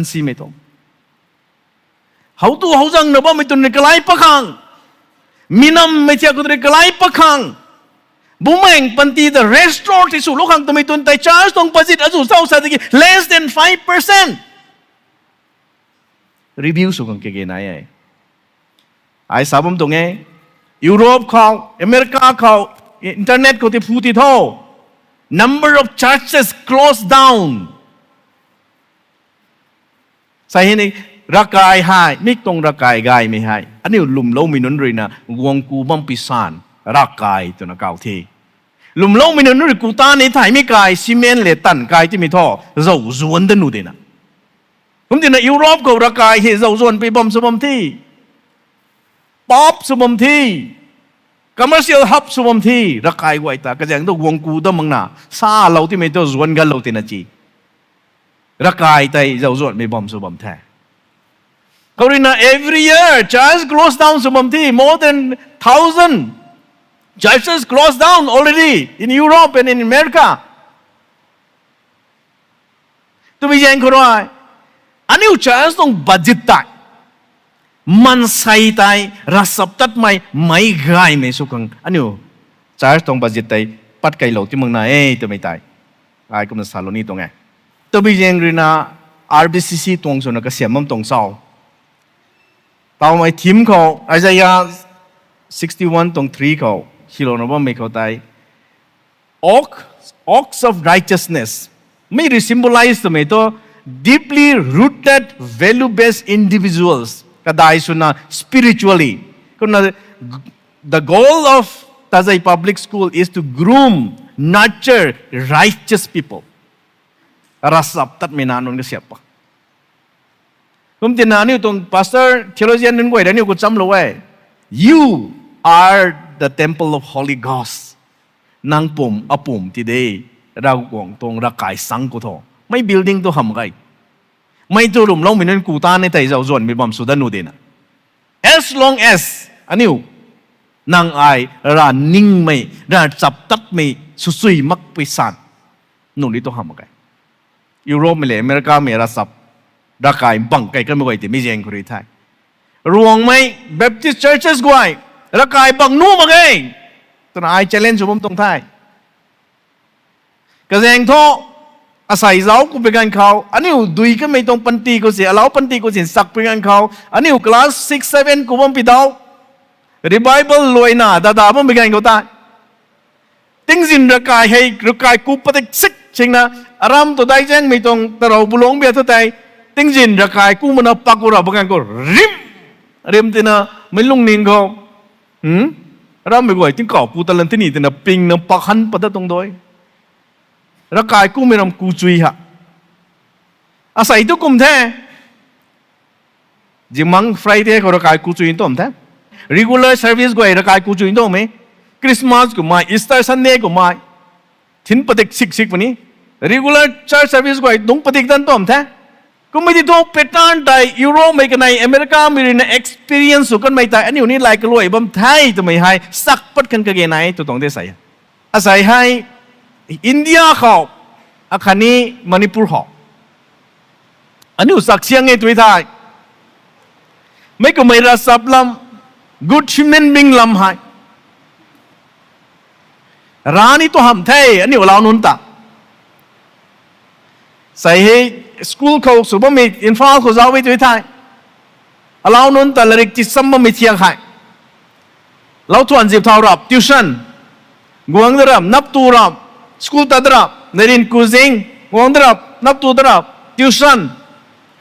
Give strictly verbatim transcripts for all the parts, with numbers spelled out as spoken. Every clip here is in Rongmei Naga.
Simei tuang. How tu how zang na bammei tun rui kalai pakhang. Minammei thiak khou rui kalai pakhang. Bumaeng panty ta restore ti swlou khang twmei tun tei church tuang budget azu chau sa tiki less than five percent. Review sw khang kage nai e. Ai sa bam tuang e. Europe khou, America khou, internet khou ti phu ti tho. Number of churches closed down. Sa hei ni, ravkai hei, mik tuang ravkai gaymei hei. Aniu lwmloumei nunc rui na, guang ku bam pisan, ravkai twna kau the. Lwmloumei nunc rui ku ta ni thaymei kai, cement le tan kai timei tho, zau zuan da nu de na. Kum tina Europe khou ravkai hei zau zuan pui bam sw bam the. Pub sw bam the. Commercial hub sw bam the. Ravkai guay ta, kazaeng tu guang ku da mak na, sa lou timei tu zuan gan lou tina chi. Ravkai tei zau zuanmei bam sw bam the. Khou rui na every year, church close down sw bam the. More than thousand churches closed down already in Europe and in America. Twmei zaeng khou rui, aniu church tuang budget tei, maansei tei, ravchaptatmei, meic gaymei sw khang, aniu church tuang budget tei, pat kailou ti mak na e, twmei tei. Ai kumna salou ni tuang e. Twmei zaeng rui na, R B C C tuang swna kasiam bam tuang chau. Tawmei theme khou, Isaiah sixty-one tuang three khou, hilouna bammei khou tei, oak, oaks of righteousness. Mi rui symbolize twmei tu, deeply rooted, value-based individuals. Kadai swna spiritually. Kumna, the goal of Tazei Public School is to groom, nurture righteous people. Ravchaptatmei nac nunc kasiap pa. Kum tina aniu tuang pastor, theologian nunc guay rui aniu khou chamlou e. You are the temple of Holy Ghost. Nang pum, apum ti de, Ravguangc tuang ravkai sang khou tho. Mei building tu hamh mak ge. Mei tu lwmloumei nunc ku ta ni tei zau zuanmei bam sw da nu de na. As long as aniu, nang ai, ravningmei, ravchaptatmei, swsui makpui san, nunc ni tu hamh mak ge. Europe mei le America mei ravchap, ravkai bang kai kanmei guay ti mi zaeng khou rui the. Ruangmei Baptist churches guay, ravkai bang nuh mak ge. Twna ai challenge sw bam tuang the. Kazaeng thu, asei zauc ku pui ganv khou, aniu dui kanmei tuang panty khou si, alau panty khou si, sak pui ganv khou, aniu class six, seven ku bam pi dau. Revival luaina, dada bam pui ganv khou tei. Tingzin ravkai hei, ravkai ku padik sik singna, aram tu dai zaengmei tuang tarou bulungc bia thu tei, tingzin ravkai ku mana pak ku ra bam ganv khou, rim, rim tina, mei lungning khou. Arammei guay tingkauh ku talan tini tina pingna pak han pat dat tuang dui. Ravkai kumei ram ku chui ha. Asei tu kum the. Zimang Friday khou ravkai ku chui ntuam the. Regular service guay ravkai ku chui ntuam e. Christmas kummei, Easter Sunday kummei. Thin padik sik sik puni. Regular church service guay dungc padik dan tuam the. Kummei ti thu pattern tei Europe mei kanei America mei rui na experience sw kanmei tei aniu ni lai kaluai bam the twmei hei sak pat khang kage nai tw tuang de sei. Asei hei India khou, akhatni Manipur khou. Aniu chaksiang e tui thei. Mei kummei ravchap lam, good human being lam hei. Rani tu hamh the, aniu alau nunc ta. Sei hei school khou sw bammei Imphal khou zauc e tui thei. Alau nunc ta larik ti cham bammei thiak hei. Lau thuan zip thau rap, tuition. Guang da rap, nap tu rap, school tat da rap, neirin kuzing, guang da rap, nap tu da rap, tuition.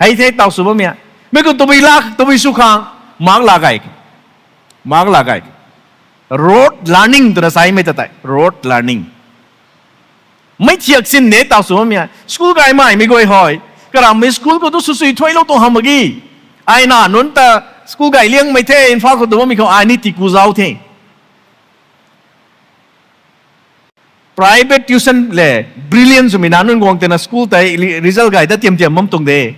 Hei the taw sw bammei. Mei khou tabui lak, tabui sw khang, mak la gay. Mak la gay. Rote learning twna saimei ta tei, rote learning. Mei thiak sin ne taw sw bammei. School gay maimei guay hei. Karammei school khou tu swsui thuailou tuang hamh mak ge. Ai na nunc ta school gay liangmei the, Imphal khou tu bammei khou ai ni tiku zauc the. Private tuition le, brilliant swmei na nunc guang tena school tei result gay ta tiam tiam bam tuang de.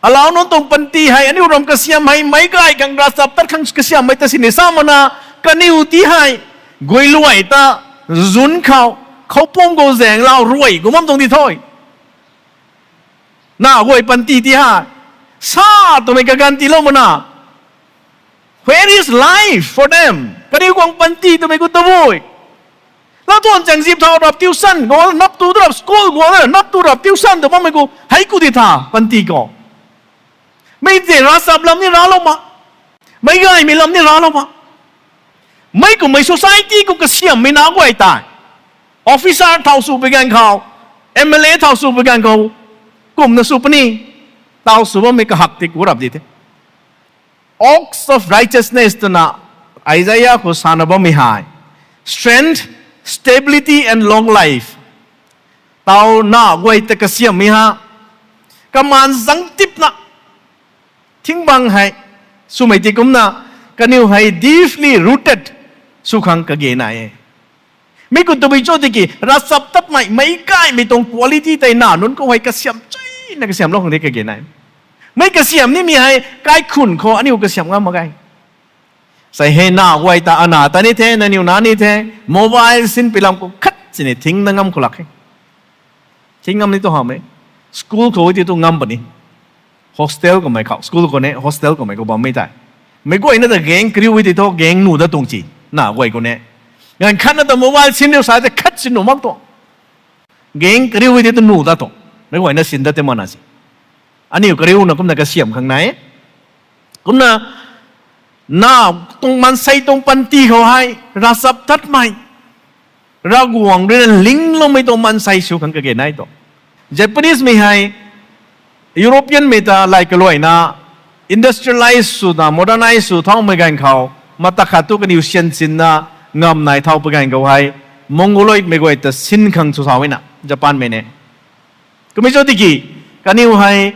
Alau nunc tuang panty hei, aniu ram kasiam hei, meic gay khang ravchaptat khang kasiammei ta sini sa mana, kaniw ti hei, guay luai ta, zun khou, khoupum khou zaeng lau ruai kum bam tuang di tho. Na guay panty ti ha. Sa twmei kaganv tiilou mana. Where is life for them? Kaniw guang panty twmei khou tabui. Lathuan chang zip thau rap tuition, guang nap tu rap school, guang nap tu rap tuition tw bammei khou hei ku di tha panty khou. Mei tei ravchap lam ni raclou ma. Meic gaymei lam ni raclou ma. Mei kummei society khou kasiamhmei na guay tei. Officer thau sw pui ganv khou, M L A thau sw pui ganv khou, kumna sw puni. Thau sw bammei kahak ti ku rap di the. Oaks of righteousness twna Isaiah khou sana bammei hei. Strength, stability and long life. Thau na guay ta kasiamhmei ha. Kamaan zang tipna. Thingbang hei. Swmei ti kumna. Kaniw hei deeply rooted. Sw khang kage nai e. Mi khou tabui cho tiki, ravchap tatmei, meic gaymei tuang quality tei na nunc khou hei kasiamh chuna kasiamhlou khang de kage nai. Mei kasiamh nimei hei, kaikhun khou aniu kasiamh ngam mak ge. Sei hei na guay ta ana ta ni the, nangniw na ni the, mobile sin pilam khou khat sini thing na ngam khou lak khe. Thing ngam ni tu hamh e. School khou ti tu ngam puni. Hostel kummei khou, school khou ne, hostel kummei khou bammei tei. Meic guayna ta gang kariu e ti thu, gang nuh dat tuang ci. Na guay khou ne. Ganv khatna ta mobile sin riu sa tei khat sin nuh mak tu. Gang kariu e ti tu nuh dat tu. Meic guayna sin dat tei mana si. Aniu kariuna kumna kasiamh khang nai. Kumna, na tuang maansei tuang panty khou hei, ravchap tatmei. Ravguangc ruina lingloumei tuang maansei sw khang kage nai tu. Japanese mei hei, European mei ta lay kaluaina, industrialize swna, modernize sw thaumei ganv khou, mata khat tu kaniw sian sinna, ngam nai thau pui ganv khou hei, Mongoloid mei guay ta sin khang sw thau na, Japan mei ne. Kummei cho tiki, kaniw hei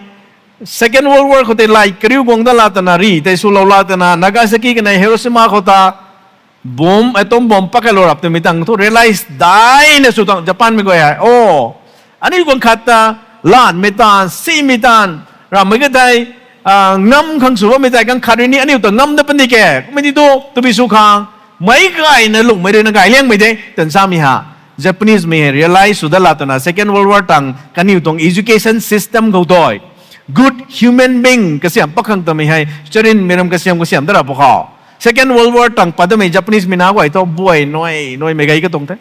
Second World War khou tei lay kariu guang dat la twna ri tei swlou la twna Nagasaki kanei Hiroshima khou ta bomb, atom bomb pakalou rap twmei tang thu realize daina sw tuang Japan mei guay hei. O, aniu guang khat ta lanmei taanv, simei taanv, rammei ka tei, ngam khang sw bammei tei kang khat rui ni aniu ta ngam dat puni ke. Kummei ti tu, tabui sw khang, meic gayna lungmei ruina gay liangmei de, twna samei ha. Japanese mei hei realize sw dat la twna Second World War tang kaniw tuang education system khou tei good human being kasiamh pat khang twmei hei, charynmei ram kasiamh kasiamh dat ra pw khou. Second World War tang pat damei Japanese mei na guay thu buay nuai, nuaimei gay katuang the.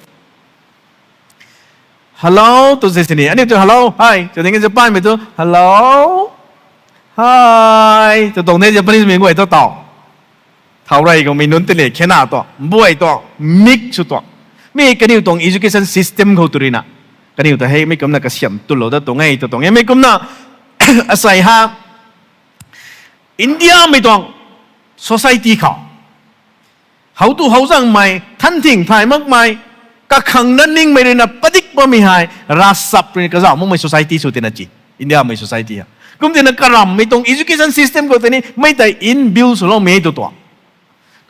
Hello, tu se sini. Aniu tu hello, hi. Tu ding Japan mei tu hello, hi. Tu tuang the Japanese mei guay thu taw. Thau rey khou mei nunc tei le khena tu, buay tu, mik sw tu. Mi kaniw tuang education system khou tu ruina. Kaniw ta hei mei kumna kasiamh tulou dat tuang e, tu tuang e mei kumna asei ha. India mei tuang society khou. How tu how zangmei, than thing thay makmei, kakhang na ningmei ruina padik bammei hei, ravchap ruina kazauh makmei society sw tina ci. India mei society ha. Kum tina karammei tuang education system khou tei ni, mei tei inbuilt swloumei tu tuang.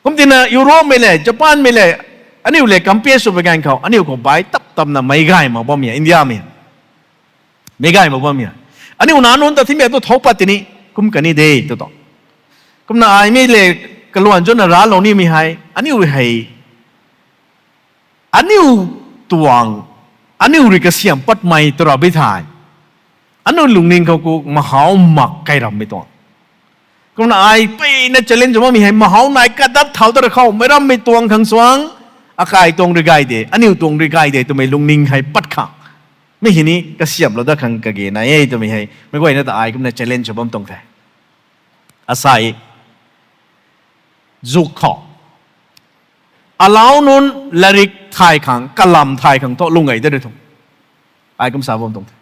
Kum tina Europe mei le, Japan mei le, aniu le compare sw pui ganv khou, aniu khou bai tap tapna meic gay mak bammei, India mei. Meic gay mak bammei. Aniu na nunc ta thimei tu thou pat tini, kum kani de, tu tuang. Kumna ai mei le, kaluan zuna raclou nimei hei, aniu hei. Aniu tuang, aniu rui kasiamh patmei tu ra bi thei. Aniu lungning khou ku mahau mak kai rammei tuang. Kumna ai peyna challenge bammei hei mahau nai kadat thau ta ra khou, meic rammei tuang khang suang, akai tuang rui gay de, aniu tuang rui gay de, twmei lungning hei pat khang. Mi hei ni kasiamhlou dat khang kage nai e twmei hei, meic guayna ta ai kumna challenge sw bam tuang the. Asei, zuk khou. Alau nunc larik thay khang, kalam thay khang thu lung gay dat rui tuang. Ai kum sa bam tuang the.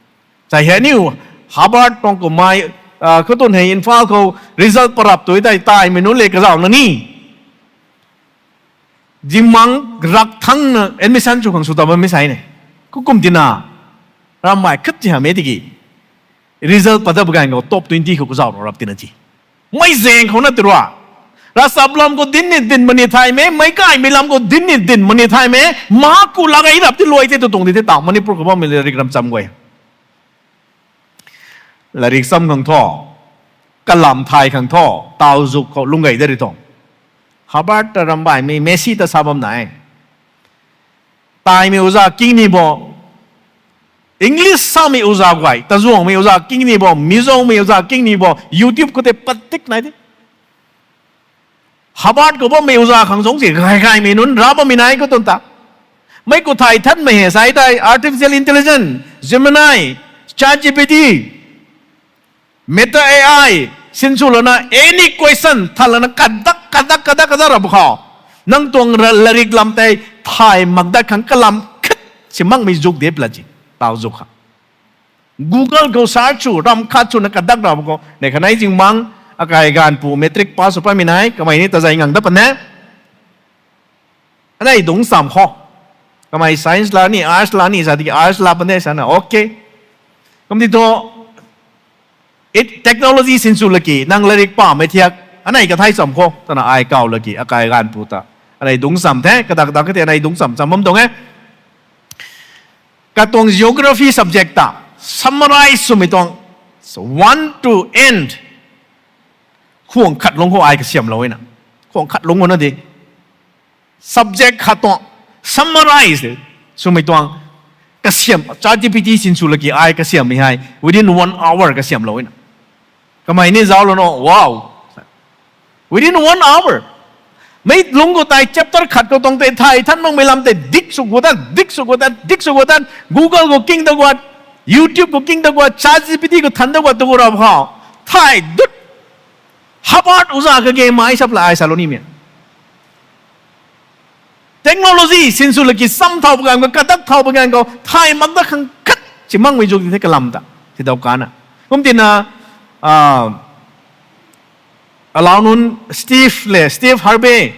Sei hei aniu, Harvard tuang kummei, khutun hei Imphal khou result parap tu tei taimei nunc le kazauh na ni. Zingmang rak thangna admission sw khang sw ta bammei sei ne. Kukum tina, rammei khat ti hamh e tiki. Result pat dat pui ganv khou top twenty khou kazauh rap tina ci. Mei zaeng khou na tirua. Ravchap lam khou dinc ni dinc mani thaymei, meic gaymei lam khou dinc ni dinc mani thaymei, ma ku lak ei rap ti luai the tu tuang di the taw Manipur khou bammei larik ram cham guay. Larik cham khang thu, kalam thay khang thu, taw zuk khou lung gay dat rui tuang. Harvard ta rambaimei Messi ta sa bam nai. Taimei uza king ni bo. English samei uza guay, Tazuangmei uza king ni bo, Mizomei uza king ni bo, YouTube khou tei patik nai de. Harvard khou bammei uza khang zungc si gay gaymei nunc ra bammei nai khou tun ta. Mei khou thay thanmei hei sai tei artificial intelligence, Gemini, ChatGPT, Meta A I, sinsw lana any question than lana kadak kadak kadak kadak ra bu khou, nang tuang ra- larik lam tei thay mak dat khang kalam khat si makmei zuk de pla ji. Tau zuk kha. Google khou search sw, ram khat swna kadak ra bu khou. Nei khanei zingmang, akai ganvpu matric pass sw pamei nai, kamei ni tazei ngang dat pan e. Anei dungc cham khou. Kamei science la ni, arts la ni, sa tiki arts la pan e sana, okay. Kum di thu, it, technology sinsw laki, nang larik pamei thiak, anei kathai cham khou, twna ai kaw laki, akai ganvpu ta. Anei dungc cham the, kadak kadak kati anei dungc cham cham bam tuang e. Katuang geography subject ta, summarize swmei tuang, so one to end, khuang khat lungc khou ai kasiamlou na. Khuang khat lungc khou na di. Subject khat tuang, summarize swmei tuang, kasiam, ChatGPT sinsw laki ai kasiammei hei, within one hour kasiamlou na. Kamei ni zauclou no, wow. Within one hour. Mei lungc khou tei chapter khat khou tuang tei thay than makmei lam tei dik sw gu tan, dik sw gu tan, dik sw gu tan, Google khou king da guat, YouTube khou king da guat, ChatGPT khou than da guat tu gu ra khou. Thay dut. Harvard uza kage mai sap la ai salou nimei. Technology sinsw laki cham thau pa ganv khou, kadak thau pa ganv khou, thay mak dat khang khat si makmei zuk di the kalam ta. Tidau kana. Kum tina, alau nunc Steve le, Steve Harvey.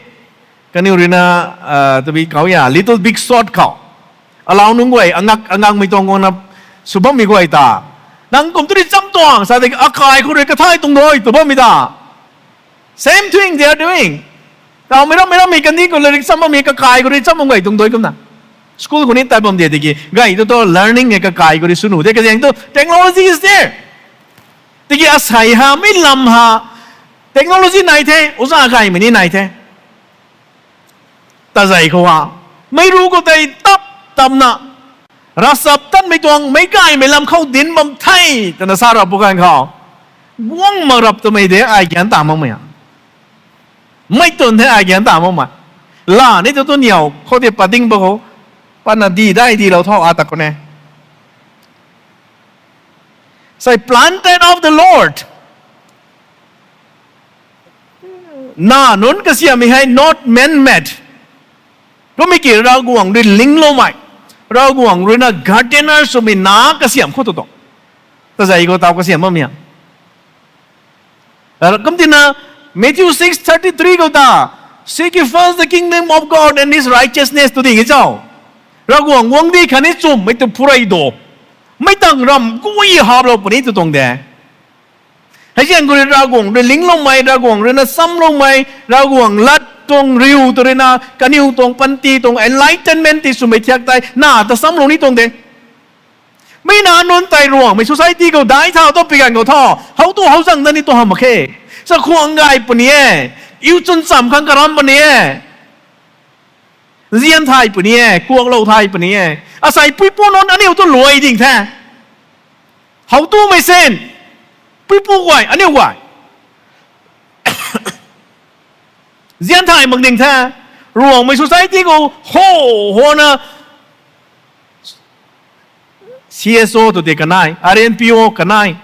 Kaniw ruina, tabi kau ya, Little Big Short khou. Alau nunc guay, angak, angakmei tuang guangna, sw bammei guay ta. Nang kum tu ri cham tuang, sa de akai khou rui kathai tuang doi, tu bammei ta. Same thing they are doing. Tawmei rammei rammei kandih khou larik cham bammei kakai khou rui cham bam gay tuang doi kumna. School khou ni tat bam de tiki, gay tu tu learning e kakai khou rui sw nu de, kazaeng tu technology is there. Tiki asei ha, mei lam ha, technology nai the, uza gaymei ni nai the. Tazei khou ha, mei ru khou tei tap tapna, ravchap tanmei tuang, meic gaymei lam khou dinc bam the, twna sa rap bu ganv khou. Guang mak rap twmei de ai gan ta makmei a. Mei twn the ai gan ta makmei. La ni tu tu niau, khou tei pading ba khou. Patna di dai dilou tho ata khou ne. Sai planted of the Lord. Na nunc kasiammei hei not man-made. Kummei ki Ravguangc rui lingloumei. Ravguangc ruina gardener swmei na kasiam khou tu tuang. Tazei khou taw kasiam bammei a. Kum tina Matthew six thirty-three khou ta, Seek ye first the kingdom of God and his righteousness tu ding e cho. Ravguangc guangcdic khatni nchumhmei tu phurei do. Mei tang ram guay haplou puni tu tuang de. Hei ziang khou rui Ravguangc rui lingloumei, Ravguangc ruina chamloumei, Ravguangc lat tuang riu tu ruina kaniw tuang panty tuang enlightenment ti swmei thiak tei na ta chamlou ni tuang de. Mei na nunc tei Ruangmei society khou dai thau tu pi ganv khou tho, how tu how zang dat ni tu hamh mak khe. Chakhwang gay puni e, iu chwn cham khang karam puni e. Nzian thay puni e, kuaklou thay puni e. Asei puipu nunc aniu tu luai ding the. How tumei sin, puipu guay, aniu guay. Nzian thay mak ding the. Ruangmei society khou ho, hona, C S O tu tei kanei, R N P O kanei,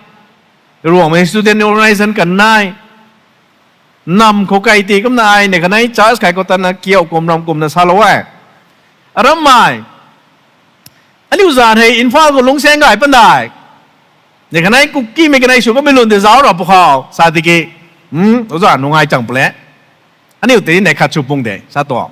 Ruangmei student organization kanei. Nam khou kai ti kumna ai nei kanei church kai khou tana kiu kum ram kumna salou e. Arammei, aniu zan hei Imphal khou lungcsaeng gay pan dai. Nei kanei Kukimei kanei sw kamei lun tei zauc rap pwkhou sa tiki, oza nungai chang pw le. Aniu tei nei khat sw pung de sa tuang.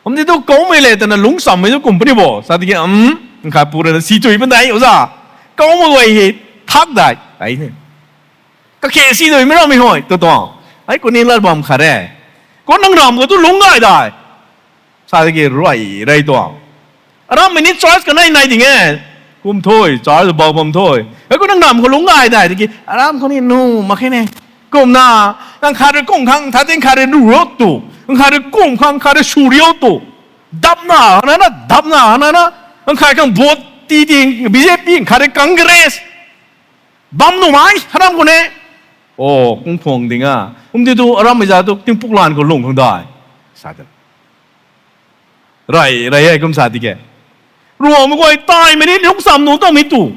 Kum ti tu koumei le twna lungcchammei tu kum puni bo sa tiki, nkhat pu rana si tui pan dai oza. Koumei guay hei thak dai ai ne. Kakhe si duimei rammei hoi tu tuang. Ai kuni lat bam khat re. Kou nang ram khou tu lungc gay dai. Sa tiki ruai rei tuang. Arammei ni church kanei nai ding e. Kum thui, church bau bam thui. Hei kou nang ram khou lungc gay dai tiki, aram khou ni nu mak khe ne. Kumna, nang khat rui kum khang, tha ting khat rui nu ro tu. Nang khat rui kum khang, khat rui su riu tu. Dapna, nana, dapna, nana. Nang khat khang vote T T, B J P, khat rui Congress. Bam nuh mai, aram khou ne. O, kung phung ding a. Kum ti tu, arammei zat tu, tingpuk lan khou lung khang dai. Sa ta. Rai, rai hei kum sa ti ke. Ruangmei guay taimei ni lungcham nuh tamei tu.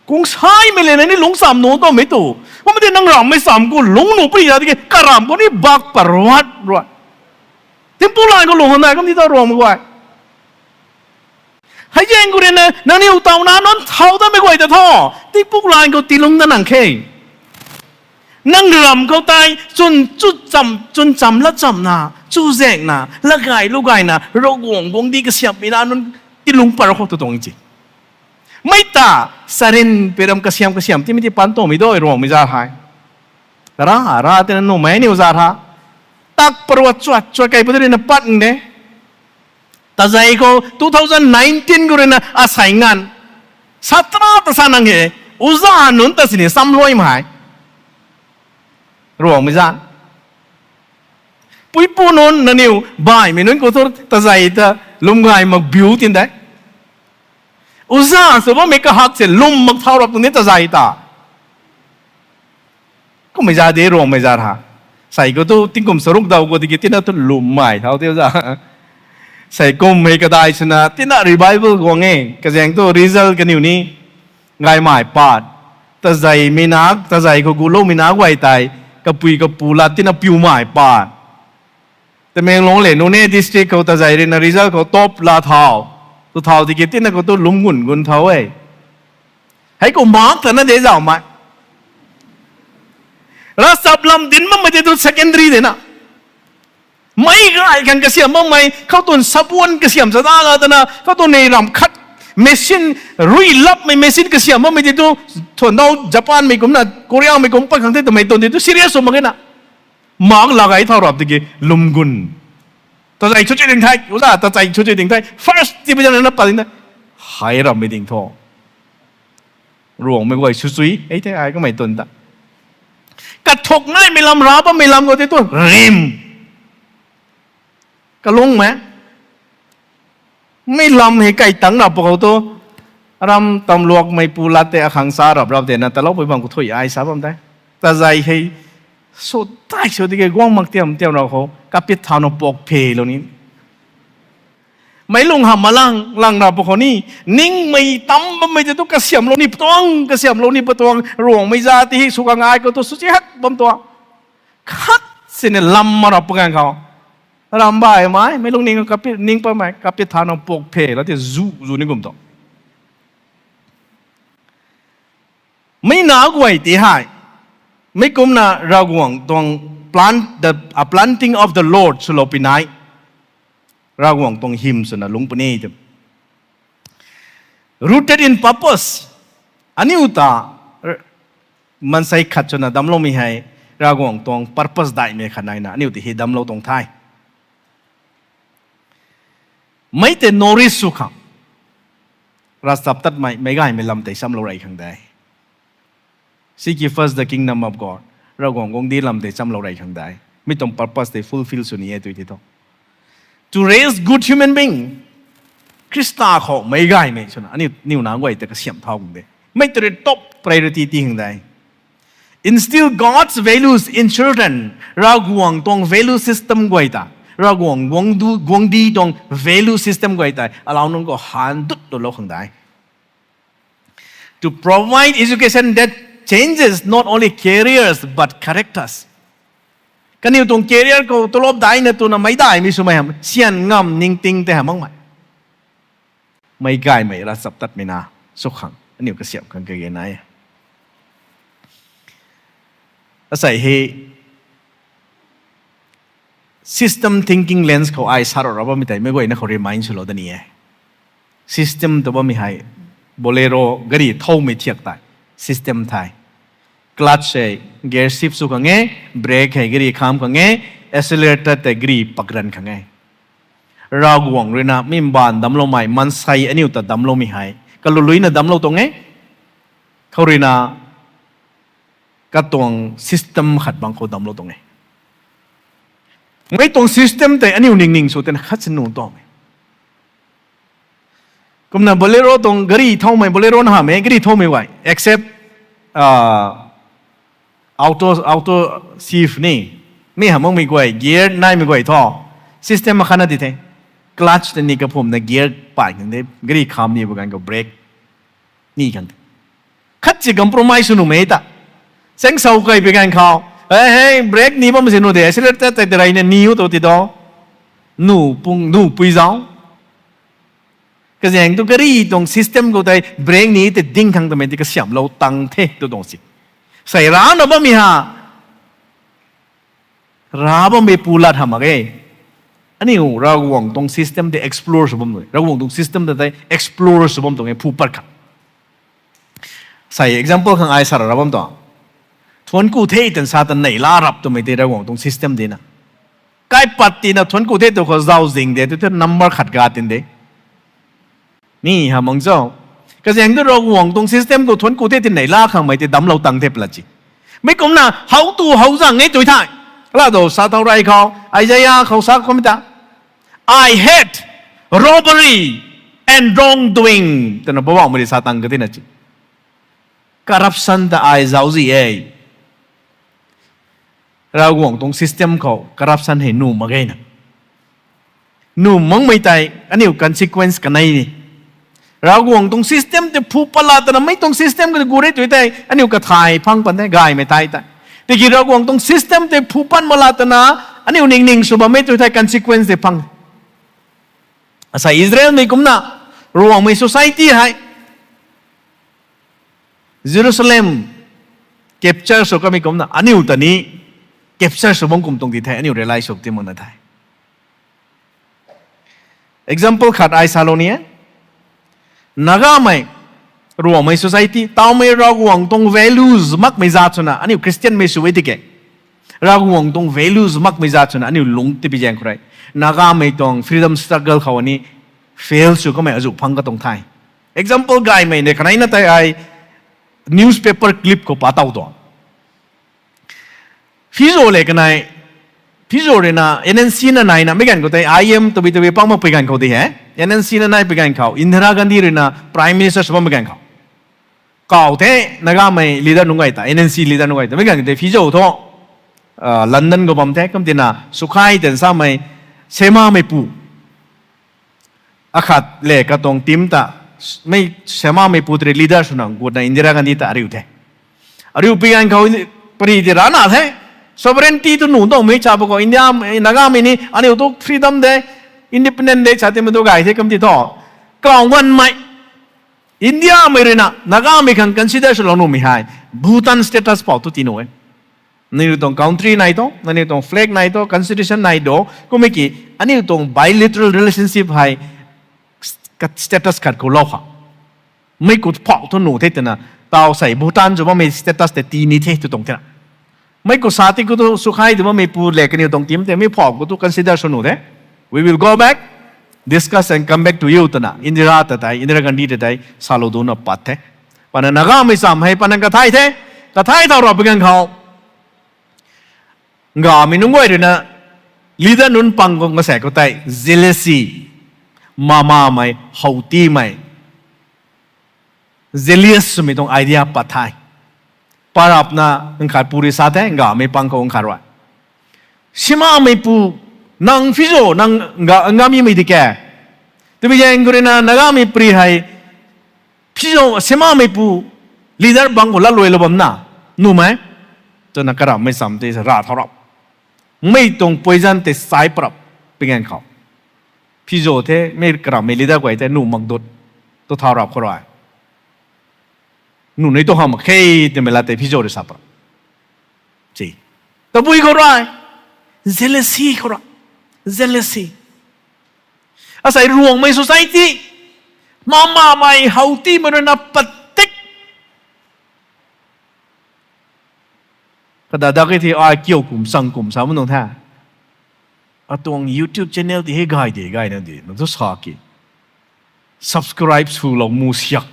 Kung saimei le ni lungcham nuh tamei tu. Kum ti nang rammei cham khou lung nuh puni zat ti ke. Karam khou ni bak parwat, rwat. Tingpuk lan khou lung khang dai, kum ti ta Ruangmei guay. Hei zaeng khou rui na, nangniw taw na nunc thau tamei guay ta tho. Tingpuk lan khou tilung ta nang khe. Nang ram khou tei, chwn, chu cham, chwn cham lat chamna, chuzaengna, lagay lugayna, Ravguangc guangcdic kasiamhmei na nunc tilung par khou tu tuang ci. Mei ta, sarin peram kasiamh kasiamh, timei ti pan tuangmei doi Ruangmei zat hei. Ra, ra tina numei niw zat ha. Tak parwat chuat, chuat kai pui rui na pat ng de. Tazei khou two thousand nineteen khou rui na asei nganv. Satra ta sa nang he. Uza nunc ta sini samluai mai. Ruangmei zat. Puipu nunc nangniw baihmei nunc khou thu tazei ta lwm gay mak biu tin de. Uza sw bammei kahak se lwm mak thau rap tuang ni tazei ta. Kummei zat de Ruangmei zat ha. Sei khou tu tingkum charuk daw khou tiki tina tu lwmmei thau teu za. Sei kum hei kadai swna tina revival guang e. Kazaeng tu result kaniw ni gaymei pat. Tazeimei nak, tazei khou guloumei nak guay tei. Kapui kapu lat tina piumei pat. Tamenglong le Noney district khou tazei rui na result khou top la thau. Tu thau tiki tina khou tu lwm gun gun thau e. Hei khou mark ta na de zaumei. Ravchap lam dinc bammei tei tu secondary de na. Mei gay khang kasiamh bammei, khou tun sabuan kasiamh sa da la tana, khou tun nei ram khat, machine, rui lapmei machine kasiamh bammei tei tu, thuan dau Japanmei kumna, Koreamei kum pat khang tei twmei tun tei tu serious sw mak e na. Mark la gay thau rap tiki lwm gun. Tazei chu chui ding thei, uza tazei chu chui ding thei, first division na pat ding thei. Hei rammei ding thu. Ruangmei guay sw chui, ei the ai kamei tun ta. Kathuk naimei lam ra bammei lam khou tei tu rim. Kalungmei. Mei lam hei kai tang rap khou tu. Aram tamluakmei pu lat tei akhang sa rap rap tei na taloupui bam khou thui ai sa bam tei. Tazei hei sw tai sw tiki guang mak tiam tiam rau khou kapit thau na pok phe lou ni. Meic lung hamh malang lang rap khou ni, ningmei tam bammei tei tu kasiamhlou ni patuang, kasiamhlou ni patuang, Ruangmei zat ti hei sw kang ai khou tu sw chi hat bam tuang. Khat sini lam ma rap ganv khou. Ram baihmei, meic lungning kapit, ning patmei, kapit thau na pok phe la tei zu, zu ni kum tu. Mei na guay tei hei. Mei kumna Ravguangc tuang plant, the, a planting of the Lord swlou pi nai. Ravguangc tuang hym swna lungc puni tw. Rooted in purpose. Aniu ta, r-, maansei khat swna damcloumei hei, Ravguangc tuang purpose daihmei khat naina, aniu tei hei damclou tuang the. Mei tei nourish sw khang. Ravchaptatmei, meic gaymei lam tei chamlou rey khang de. Seek ye first the kingdom of God. Ravguangc guangcdic lam tei chamlou rey khang de. Mi tuang purpose tei fulfill sw ni e tw tei thu. To raise good human being. Khrista khou meic gaymei swna, aniu, niw na guay tei kasiamh thau khang de. Mei tei rui top priority ti khang de. Instill God's values in children. Ravguangc tuang value system guay ta. Ravguangc guangcdu-, guangcdic tuang value system guay ta. Alauc nunc khou han dut lou lou khang de. To provide education that changes not only careers but characters. Kaniw tuang career khou tulop daina twna meic daihmei swmei ham, syan ngam ningting tei ham makmei. Meic gaymei ravchaptatmei na, sw khang, aniu kasiamh khang kage nai. Asei hei, system thinking lens khou ai sa rou ra bammei tei meic guayna khou remind swlou da ni e. System tw bammei hei, Bolero gari thowmei thiak tei system the. Clutch hei gear shift sw khang e, brake hei gari kham khang e, accelerator tei gari pakran khang e. Ravguangc rui na mi mbaanv damcloumei, maansei aniu ta damcloumei hei kaluluina damclou tuang e. Khou rui na katuang system khat bang khou damclou tuang e. Mei tuang system tei aniu ningning sw tei na khat sin nuh tuang e. Kumna Bolero tuang gari thowmei, Bolero na hamh e, gari thowmei guay. Except, ah, auto, auto shift ni. Mi hamh makmei guay, gear naimei guay thu. System makhatna di the. Clutch ta ni kaphumna gear pai khang de, gari kham ni bu ganv khou brake ni khang de. Khat si compromise sw nuhmei ta. Seng sau kai pi ganv khou. Hei, hei, brake ni bam si nu de, accelerator tei tei reyna ni u tu ti do. Nu pung, nu pui zau. Kazaeng tu gari tuang system khou tei brake ni tei ding khang twmei ti kasiamhlou tang the tu tuang si. Sei rana bammei ha. Ra bammei pu lat hamh mak e. Aniu Ravguangc tuang system tei explore sw bam nui. Ravguangc tuang system ta tei explore sw bam tuang e phu pat khat. Sei example khang ai sa ra bam tuang. Thuanc ku the tan sa tan neihla rap twmei tei Ravguangc tuang system di na. Kaipat tina thuanc ku the tu khou zau zing de, tu the number khat ga tin de. Mi hamh mang cho. Kazaeng tu Ravguangc tuang system khou thuanc ku the tin neihla khangmei tei damclou tang the pla si. Mei kumna how tu how zang e tu thei. Kala do sa thau rey khou, Isaiah khou sa kumei ta. I hate robbery and wrongdoing. Twna Poubauhmei rui sa tang ka tina si. Corruption ta ai zauczi e. Ravguangc tuang system khou corruption hei nuh mak ge na. Nuh makmei tei aniu consequence kanei ni. Ravguangc tuang system tei phu pat la twna mei tuang system khou gu re tu tei aniu kathay phang pan the gaymei tei tei. Tiki Ravguangc tuang system tei phu pat mak la twna aniu ningning sw bammei tu tei consequence tei phang. Asei Israelmei kumna, Ravguangcmei society hei, Jerusalem capture sw kamei kumna, aniu ta ni capture sw bam kum tuang di the, aniu realize sw ti makna the. Example khat ai salou ni e. Nagamei, Ravguangcmei society, tawmei Ravguangc tuang values makmei zat swna, aniu Christianmei sw e tiki. Ravguangc tuang values makmei zat swna, aniu lungc tipi zaeng khou rui. Nagamei tuang freedom struggle khou ani fail sw kamei azuh phang katuang the. Example gaymei ne kaneina tei ai newspaper clip khou pa taw tuang. Phizo le kanei, Phizo rui na N N C na naina, mei ganv khou tei I M tabi tabi pang mak pui ganv khou di he. N N C na nai pui ganv khou, Indira Gandhi rui na Prime Minister sw bam pui ganv khou. Kaw the, Nagamei leader nunc gay ta, N N C leader nunc gay ta, mei ganv khou tei Phizo thu, ah, London khou bam the, kum tina, Sukhai ten samei, Semameipu. Akhat le katuang team ta, mei Semameipu tei leader swna gutna Indira Gandhi ta ariu the. Ariu pui ganv khou pari ti rana the. Sovereignty tu nuh tawmei cha pa khou India, Nagamei ni, aniu tu freedom de, independent de, cha ti mei tu gay the kum ti thu. Kaw nganmei. Indiamei rui na, Nagamei khang consider swlou nuhmei hei. Bhutan status pou tu ti nuh e. Nangniw tuang country nai tu, nangniw tuang flag nai tu, constitution nai tu, kummei ki, aniu tuang bilateral relationship hei, status khat khou lou kha. Mei khou phau thu nuh the twna, taw sei Bhutan sw bammei status tei tii ni the tu tuang thena. Mei khou sa ti khou tu Sukhai tu bammeipu le kaniw tuang team tei mei phau khou tu consider sw nuh the. We will go back, discuss and come back to you twna. Indira ta tei, Indira Gandhi ta tei, salou duna pat the. Pana Nagamei cham hei, pana kathay the, kathay thau rap pui ganv khou. Ngamei nunc guay rui na, leader nunc pang khou ngasek khou tei, jealousy, mamamei, howtimei, jealous swmei tuang idea pat the. Parapna nkhat pu rui sa the, Ngamei pang khou nkhat rui. Semameipu, nang Phizo, nang Nga-, Ngamimei di ke. Twbi zaeng khou rui na, Nagamei pri hei, Phizo, Semameipu, leader bang khou latluailou bamna, nuhmei. Twna karamhmei cham tei ra thau rap. Mei tuang poison tei sai parap, pui ganv khou. Phizo the, mei karamhmei leader guay tei nuh mak dut, tu thau rap khou rui. Nuh nei tu hamh mak khe, twmei lat tei Phizo rui sa parap. Si. Tabui khou rui. Jealousy khou rui. Jealousy. Asei Ruangmei society. Mamamei howtimei rui na patik. Kada dak e the ai kiu kum sang kum sa mu nung the. Atuang YouTube channel ti hei gay de, gayna de, nang tu sa ki. Subscribe swlou mu siak.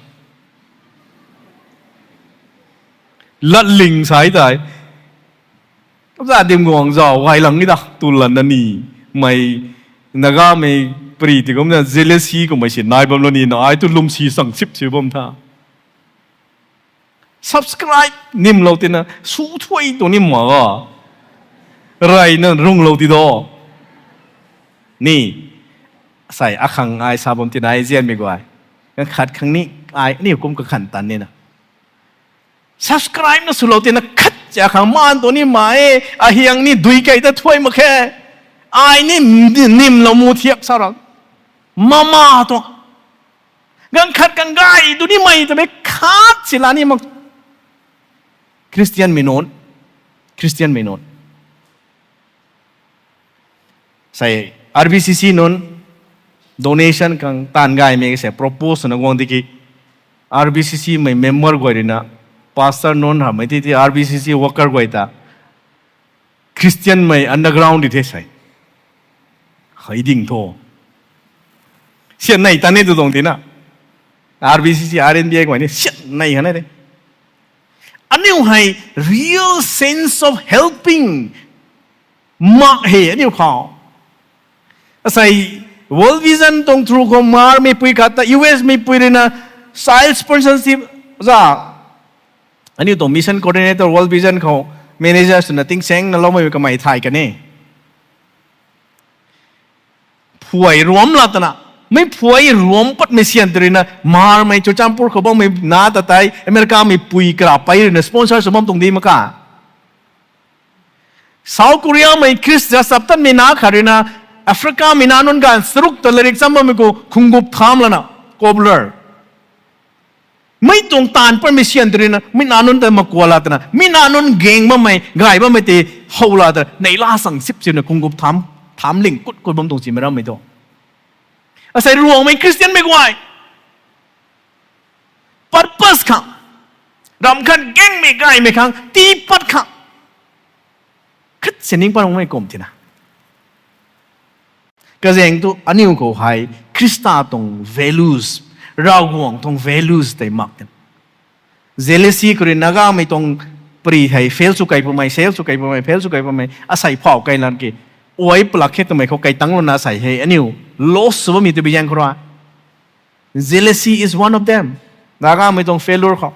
Latling sai tei. Kabza dim guang zau, gay lang ni da, tu lan na ni, mei, Nagamei pari ti kumna jealousy kummei si nai bam lou ni na, ai tu lwmsi sang sip si bam tha. Subscribe nimlou tina, su thuai tuang ni ma ga. Reyna runglou ti do. Ni, sai akhang ai sa bam tina ai zianmei guay. Khat khang ni, ai ni kum kakhan tan ni na. Subscribe na swlou tina khat cha khang maan tuang ni ma e, ahiang ni dui kei ta thuai mak khe. Ai ni nimlou mu thiak sa ra. Mama tuang. Ganv khat khang gay tu ni mei twmei khat si la ni mak. Christianmei nunc. Christianmei nunc. Sei, R B C C nunc donation khang taanv gaymei sei propose na guang tiki, R B C C mei member guay ruina, pastor nunc hamei ti ti R B C C worker guay ta, Christianmei underground di the sei. Hei ding tho. Sian nei ta ni tu tuang tina. R B C C, R N B A guay ni sian nei kha na de. Aniu hei real sense of helping mak he aniu khou. Asei World Vision tuang through khou Myanmar meipui khat ta U S meipui ruina child sponsorship za. Aniu tuang mission coordinator World Vision khou manager swna tingsaeng na loumei kamei thay kan e. Phuai ruam la tana, mei phuai ruam patmei sian tu ruina Myanmarmei Churachandpur khou bammei na ta tei Americameipui kara pei ruina sponsor sw bam tuang di mak ka. South Koreamei Khrista chaptatmei na khat ruina Africamei na nunc ganv charuk ta lairik cham bammei khou khunggup tham lana, cobbler. Mei tuang taanv patmei sian tu ruina mi na nunc ta makua la tana, mi na nunc geng bammei gay bammei tei how la ta neihla sang sip sina khunggup tham, thamling kut kut bam tuang simei rammei tu. Asei Ruangmei Christianmei guay purpose khang, ramh khat gengmei gaymei khang tii pat khang khat si ning pat rungmei kum tina. Kazaeng tu aniu khou hei Khrista tuang values, Ravguangc tuang values tei mak tina. Jealousy khou rui Nagamei tuang pari hei fail sw kei pwmei, fail sw kei pwmei, fail sw kei pwmei asei phau kei lan ki, uai palak khe twmei khou kei tang lana asei hei aniu loss sw bammei tu bi zaeng khou rui. Jealousy is one of them. Nagamei tuang failure khou,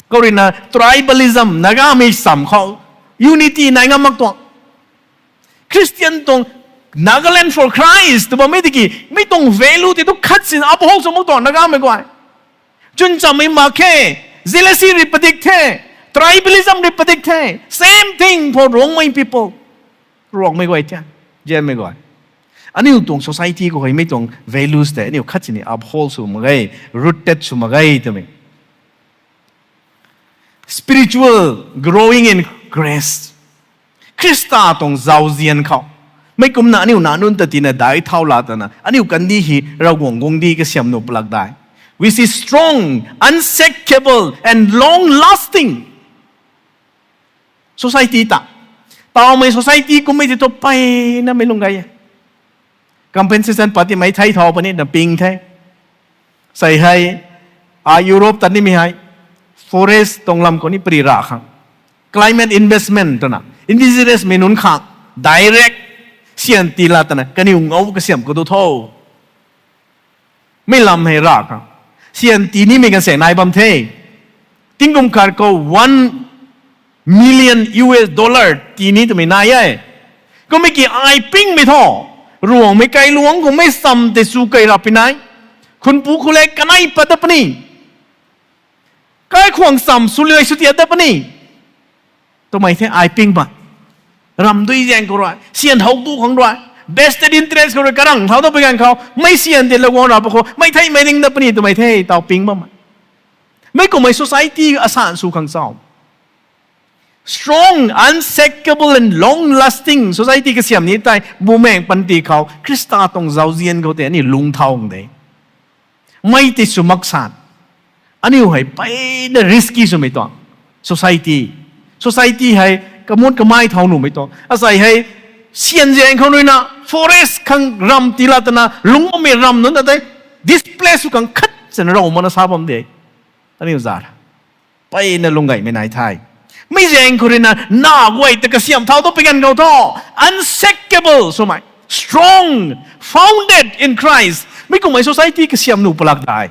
khou ruina tribalism, Nagamei sam khou unity nai ngam mak tuang. Christian tuang, Nagaland for Christ tw bammei tiki, mi tuang value tei tu khat sin uphold sw mak tuang Nagamei guay. Chwn chammei mak khe, jealousy rui padik the, tribalism rui padik the, same thing for Ruangmei people. Ruangmei guay the, Zianmei guay. Aniu tuang society khou hei mi tuang values tei aniu khat sini uphold sw mak ge, rooted sw mak ge twmei. Spiritual growing in grace. Khrista tuang zauzian khou, mei kumna aniu na nunc ta tina dai thau la tana aniu kandih hei Ravguangc guangcdic kasiam nuh palak dai, which is strong, unshakable and long lasting. Society ta, tawmei society kummei tei thu mpeyna mei lung gay e. Compensation pat timei thei thau puni na ping the. Sei hei, a Europe tat nimei hei, forest tuang lam khou ni pari ra khang, climate investment twna indigenous mei nunc khang direct syan tii la tana kaniw ngou kasiam khou tu tho. Mei lam hei ra khang syan tii nimei kan se nai bam the. Tingkum khat khou one million U S dollar tii ni twmei nai e. Kummei ki ai pingmei thu, Ruangmei kailuangc khou mei cham tei sw kei ra pi nai, khunpu khou le kanei pat dat puni, kaikhwang cham swluai sw tiat dat puni twmei the ai ping bam. Ramdui zaeng khou rui, syan how tu khang rui, vested interest khou rui karang thau dat pi ganv khou mei syan tei laguang ra pa khou mei theimei ring dat puni twmei the taw ping bam. Mei kummei society asan sw khang chau, strong, unshakable and long lasting society kasiam ni tei bumaeng panty khou Khrista tuang zauzian khou tei aniu lung thau de. Mei tei sw mak san, aniu hei mpeyna risky swmei tuang society. Society hei kamut kamei thau nuhmei tuang asei hei, syan zaeng khou ruina forest khang ram tii la tana lungmei ram nunc ta tei displace sw khang khat sana rau mana sa bam de. Aniu zat mpeyna lung gaymei nai the. Mei zaeng khou ruina na guay ta kasiam thau tu pi ganv khou thu, unshakable swmei, Strong, founded in Christ. Mi kummei society kasiam nuh palak dai.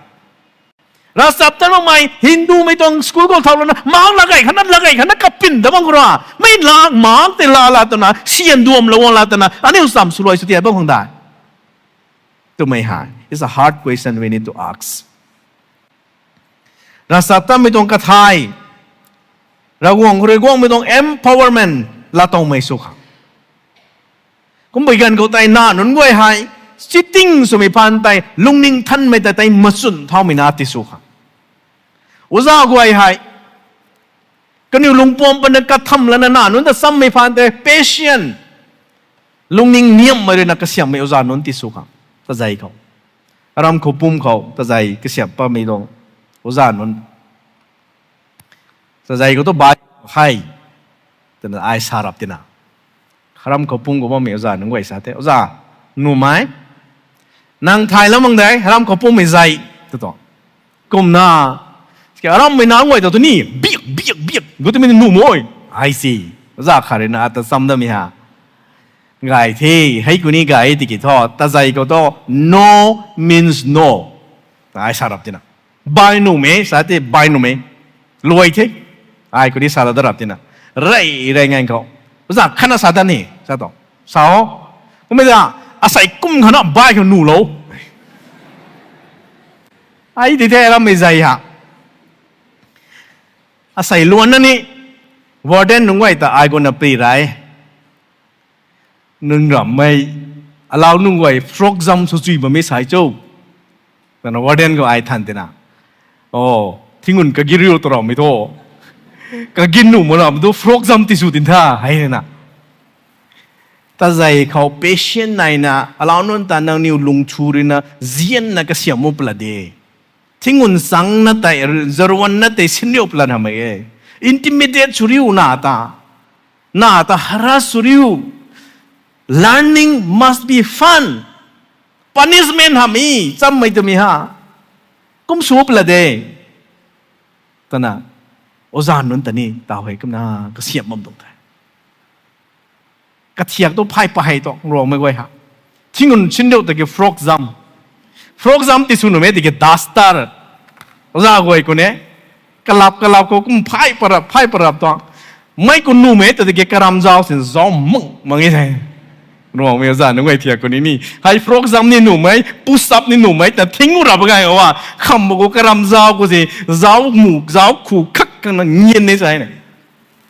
Ravchaptatmei Hindumei tuang school khou thau lana, mang lagay khatna, lagay khatna kapin da bam khou ra. Mei la, mang tei la la twna, sian duam la wan la twna, aniu cham swluai sw tia bam khang dai. Twmei hei, it's a hard question we need to ask. Ravchaptatmei tuang kathai, Ravguangc khou rui guangmei tuang empowerment laa towmei sw khang. Kumbei ganv khou tei nac nunc guay hei, cheating swmei phaan tei, lungning thanmei ta tei machun thaumei na ti sw khang. Oja guay hei, kaniw lungpuam pana katham lana nac nunc ta chammei phaan tei, patient, lungning niamhmei ruina kasiamhmei oja nunc ti sw khang. Tazei khou, aram khou pum khou tazei kasiamh patmei tuang oja nunc. Tazei khou tu bai hei, twna ai sa rap tina. Aram khou pum khou bammei oja nunc guay sa the, oja, nuhmei, nang thay lam mang de, aram khou pummei zei, tu tu. Kumna, arammei nac guay ta tu ni, biak, biak, biak, gu twmei nuhmei. Ai si, oja khat ruina ata cham damei ha. Gay the, hei kuni gay tiki thu, tazei khou tu, no means no. Ai sa rap tina. Bai nuhmei, sa the bai nuhmei. Luai the. Ai kuni sa la da rap tina. Rey, rey nganv khou, oja khatna sa da ni, sa tu. Sa o. Kummei ta, asei kum khatna bai khou nuh lou. Ai ti the arammei zei ha. Asei luanna ni, warden nunc guay ta ai guna pri rei. Nunc rammei, alau nunc guay frog jump sw chui bammei sai cho, twna warden khou ai than tina. O, thingun kagin riu ta rammei thu, kagin nuh mak rammei thu frog jump ti sw tin tha, hei na. Tazei khou patient naina, alau nunc ta nangniw lungthu ruina, zianna kasiamh mu pala de. Thingun changna tei, zaruanna tei sinriu pala hamei e. Intimidate sw riu na ta. Na ta harass sw riu. Learning must be fun. Punishment hamei, chammei twmei ha. Kum sw pala de. Twna, oja nunc ta ni, taw hei kumna, kasiamh bam tuang the. Kathiak tu phay pahei tu, Ruangmei guay ha. Thingun sinriu tiki frog jump. Frog jump ti sw nuhmei tiki duster. Oja guay khou ne. Kalap, kalap khou kum phay parap, phay parap tu. Mei khou nuhmei ta tiki karam zau sin zau mang, mang e the. Ruangmei oja nunc guay thiak khou ni ni. Hei frog jump ni nuhmei, push up ni nuhmei, ta thingu rap gay o a. Kham khou karam zau khou si, zau mu, zau khu khak khang na ngian ni sai ne.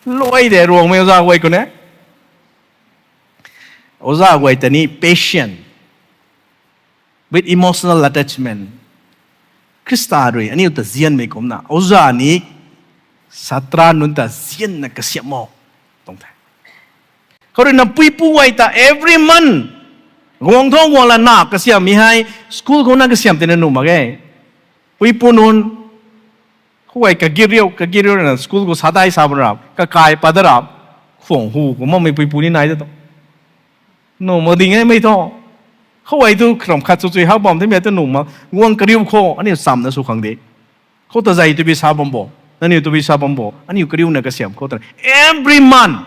Luai de Ruangmei oja guay khou ne. Oja guay ta ni patient with emotional attachment. Khrista rui aniu ta zianmei kumna, oja ni satra nunc ta zianna kasiamh mo tuang the. Khou ruina puipu guay ta every month, guang thu guang la na kasiamhmei hei, school khou na kasiamh tina nuh mak e. Puipu nunc, khou guay kagiriu, kagiriu ruina school khou sa dai sa bam rap, kakai pat da rap, khuang hu khou makmei puipu ni nai da tu. Nuh mak ding e mei thu. Khou guay tu kharam khat chu chui hak bam themei tu nuh mak, guang kariu khou, aniu chamna sw khang de. Khou tazei tu bi sa bam bo, nangniu tu bi sa bam bo, aniu kariuna kasiamh khou twna. Every month,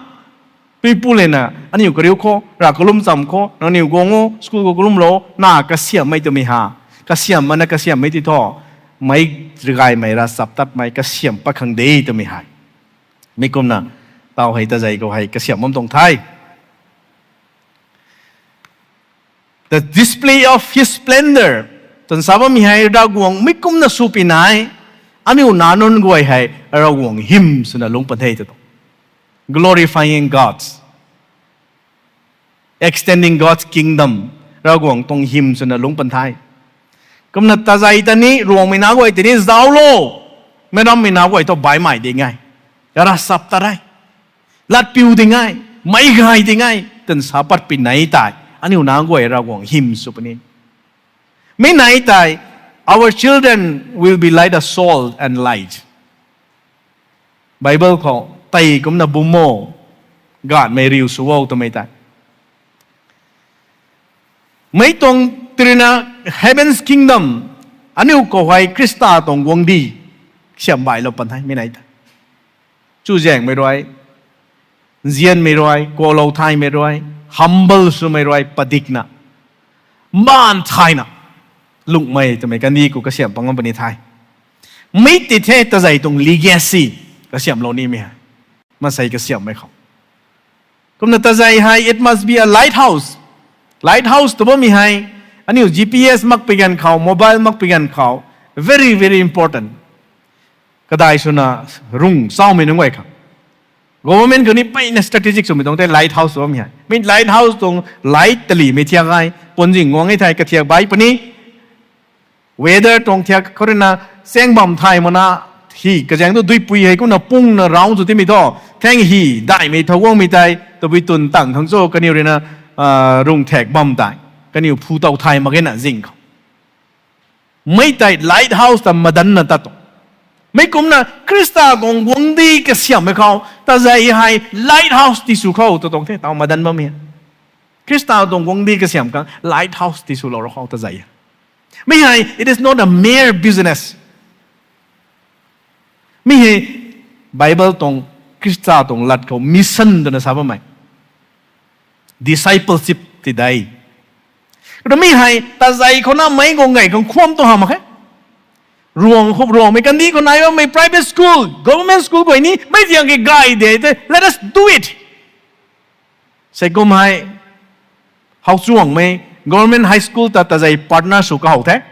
puipu lena, aniu kariu khou, rav kalum cham khou, nangniu guang o, school khou kalumlou, na kasiamhmei twmei ha. Kasiamh mana kasiamhmei ti thu, meic rigaymei ravchaptatmei kasiamh pat khang de twmei hei. Mi kumna, taw hei tazei khou hei kasiamh bam tuang the. The display of his splendor. Twn sa bammei hei Ravguangc mi kumna sw pi nai, aniu nac nunc guay hei Ravguangc hym swna lungc pan the tw tu. Glorifying God. Extending God's kingdom. Ravguangc tuang hym swna lungc pan the. Kumna tazei ta ni Ruangmei nac guay tei ni zauclo. Meic rammei nac guay thu baihmei ding e. Ravchaptat e. Latpiu ding e. Meic gay ding e. Twna sa pat pi nai tei, aniu nac guay Ravguangc hym sw puni. Mi nai tei, our children will be like a salt and light. Bible khou, tei kumna bum o, ganhmei riu sw o twmei tei. Meic tuang tirina heaven's kingdom, aniu khou hei Khrista tuang guangcdic kasiamh bailou pan the mi nai tei. Chuzaenghmei rui, nzianmei rui, kuaklou thaymei rui, Humble swmei rui padikna, mbaanv thayna, lungmei twmei kandih khou kasiamh pang ngam puni the. Mi ti the tazei tuang legacy kasiamhlou nimei hei. Maansei kasiamhmei khou. Kumna tazei hei, it must be a lighthouse. Lighthouse tw bammei hei, aniu G P S makpui ganv khou, mobile makpui ganv khou, very, very important. Kadai swna rung chaumei nunc guay khang. Government khou ni mpeyna strategic swmei tuang the lighthouse tw bammei hei. Mi lighthouse tuang light talimei thiak hei, puanzing guang e thei kathiak bai puni. Weather tuang thiak khou ruina, chaeng bam thay mana, hi kazaeng tu duipui hei kumna pungna round sw timei thu, thaeng hi, daihmei thou guangmei tei, tabui twn tang khang cho kaniw ruina, rung thak bam tei, kaniw phu tow thay mak ge na zing khou. Mi tei lighthouse ta madanna tat tuang. Mi kumna Khrista tuang guangcdic kasiamhmei khou tazei hei lighthouse tisw khou tw tuang the, taw madan bammei. Khrista tuang guangcdic kasiamh khang lighthouse tiswlou ra khou tazei. Mi hei, it is not a mere business. Mi hei Bible tuang, Khrista tuang lat khou mission twna sa bammei. Discipleship ti de. Kumna mi hei tazei khou na meic guang gay khang khwan tu hamh mak khe. Ruang, Ruangmei kandih khou nai bammei private school, government school guay ni mei tiang ki gay de tei, let us do it. Sei kum hei, Howchuangmei government high school ta tazei partner sw kahow the.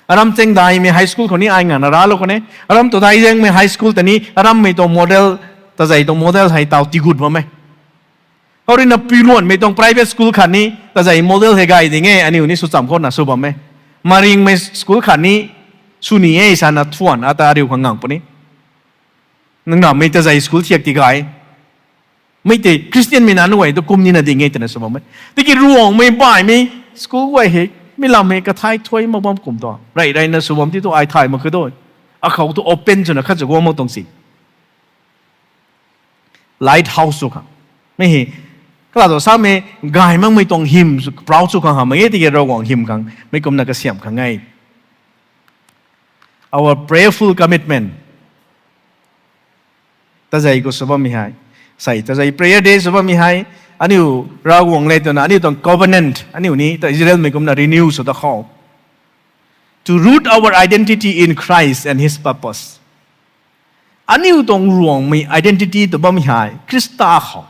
Aram Chengdaimei high school khou ni ai ngana raclou khwan e. Aram Todaizaengmei high school ta ni arammei tuang model, tazei tuang model hei taw tigut bam e. Khou ruina Puiluanmei tuang private school khat ni tazei model hei gay ding e, aniu ni sw cham khou na sw bam e. Maringmei school khat ni sw ni e sana thuan ata ariu khang ngang puni. Nang rammei tazei school thiak ti gay. Mi tei Christianmei nac nunc guay tu kum nina ding e twna sw bam e. Tiki Ruangmei baihmei school guay hei, mi lam hei kathai thuai mak bam kum tu, rey reyna sw bam ti tu ai thay mak khe tu. Akhou tu open swna khat sw guang mak tuang si. Lighthouse sw khang. Mi hei, kala tu samei, gay makmei tuang hym sw, proud sw khang hamh mak e tiki Ravguangc hym khang mei kumna kasiamh khang e. Our prayerful commitment. Tazei khou sw bammei hei, sei tazei prayer day sw bammei hei, aniu Ravguangc le twna aniu tuang covenant aniu ni ta Israelmei kumna renew sw da khou, to root our identity in Christ and His purpose. Aniu tuang Ruangmei identity tw bammei hei Khrista khou,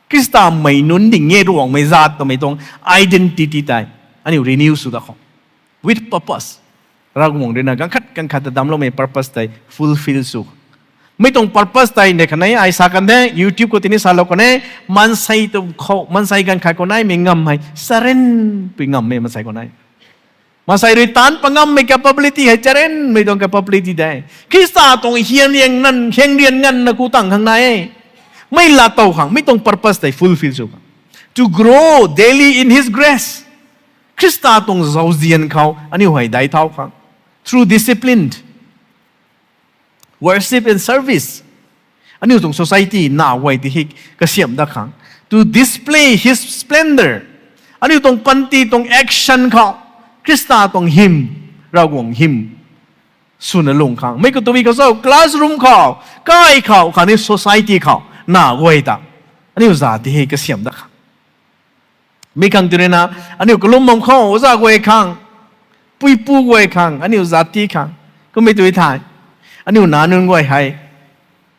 Khristamei nunc ding e, Ruangmei zat twmei tuang identity tei aniu renew sw da khou, with purpose. Ravguangc ruina ganv khat ganv khat ta damcloumei purpose tei fulfill sw. Mi tuang purpose tei nei khatni ai sa kan de, YouTube khou tini salou kan e, maansei tu khou, maansei ganv khat khou naimei ngam hei charynpui ngammei maansei khou nai. Maansei rui taanc pa ngammei capability hei charynmei tuang capability de. Khrista tuang hianrian nganv, hianrian nganvna ku tang khang nai e. Mei laa tow khang, mi tuang purpose tei fulfill sw khang, to grow daily in His grace. Khrista tuang zauzian khou aniu hei daic thau khang, through disciplined worship and service. Aniu tuang society nac guay ti hei kasiamh dat khang, to display His splendor. Aniu tuang panty tuang action khou Khrista tuang hym, Ravguangc hym swna lung khang. Mei khou tabui khou cho, classroom khou, kai khou khatni society khou nac guay ta aniu zat ti hei kasiamh dat khang. Mi khang tu ruina, aniu kalum bam khou oja guay khang, puipu guay khang, aniu zat ti khang, kummei tu thei, aniu nac nunc guay hei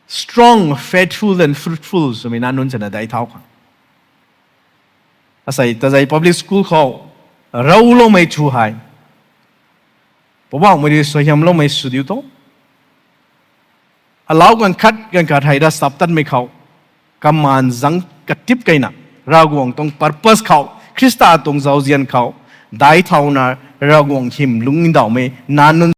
strong, faithful and fruitful swmei nac nunc swna daic thau khang. Asei tazei public school khou rauloumei thu hei, Poubauhmei rui suaihiamloumei sw diu tho. Alau ganv khat ganv khat hei ravchaptatmei khou, kamaan zangc katip keyna, Ravguangc tuang purpose khou, Khrista tuang zauzian khou daic thauna, Ravguangc hym lungc ndauhmei nac nunc